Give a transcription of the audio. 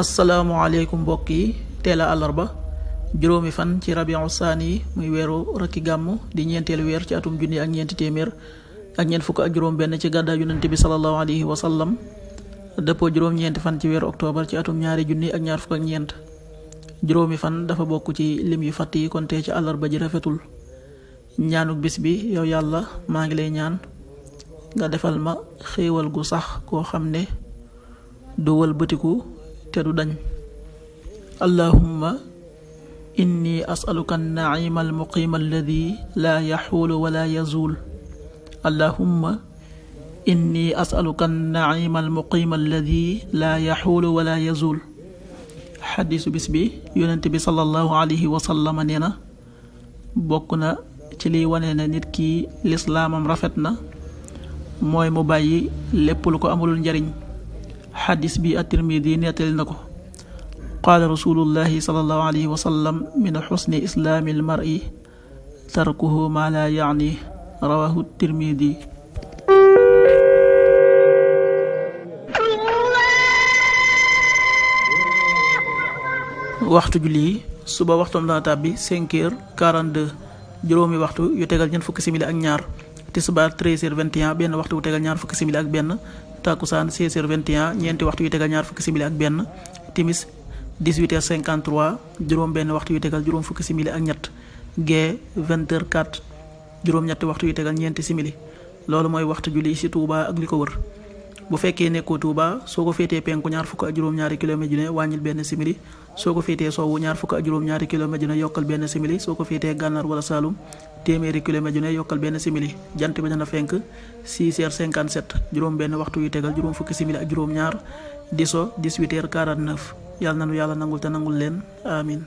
asalaamaaleykum mbokk yi teel a àllarba juróomi fan ci rabiu saani muy weeru rakki gàmm di ñeenteelu weer ci atum junni ak ñeenti téeméer ak ñeent fukk ak juróom benn ci gàddaa yonent bi sallallahu alayhi wa sallam dëppoo juróom-ñeenti fan ci weeru octobre ci atum ñaari junni ak ñaar fukk ak ñeent juróomi fan dafa bokk ci lim yu fàtt yi kon tey ci àllarba ji rafetul. ñaanuk bis bi yow yàlla maa ngi lay ñaan nga defal ma xéewal gu sax koo xam ne du wëlbatiku te du dañ. allahumma inni asaluka an-naima al-muqima alladi laa yaxuulu wala yazuul. allahumma inni asaluka an-naima al-muqima alladi laa yaxuulu wala yazuul. xadiisu bis bi yonent bi sallallahu alayhi wa sallam nee na bokk na ci liy wane ne nit ki lislaamam rafet na mooy mu bàyyi lépp lu ko amulul njariñ. xadis bi at-Tirmidi nettali na ko. qaala rasulullahi sallallahu alayhi wa sallam min xusni islaami al-mar'i tarkuhu ma la yaani rawahu at-Tirmidi. waxtu julli suba waxtoom dana tàbbi 5h42 juróomi waxtu yu tegal ñeent fukki simili ak ñaar. tisbaar 13h21 benn waxtu yu tegal ñaar fukki simili ak benn. takkusaan 16h21 ñeenti waxtu yu tegal ñaar fukki simili ak benn. timis 18h53 juróom benn waxtu yu tegal juróom fukki simili ak ñett. gee 20h04 juróom ñetti waxtu yu tegal ñeenti simili. loolu mooy waxtu julli ci Touba ak li ko wër. bu fekkee nekkoo Touba soo ko féetee penku ñaar fukk ak juróom-ñaari kilomètre ju ne wàññil benn simili. soo ko féetee sowwu ñaar fukk ak juróom-ñaari kilomètre ju ne yokkal benn simili. soo ko féetee gànnaar wala Saalum téeméeri kilomètre ju ne yokkal benn simili. jant bi dana fenk 6h57 juróom benn waxtu yu tegal juróom fukki simili ak juróom ñaar. di so 18h49 yàlla nanu yàlla nangul te nangul leen amin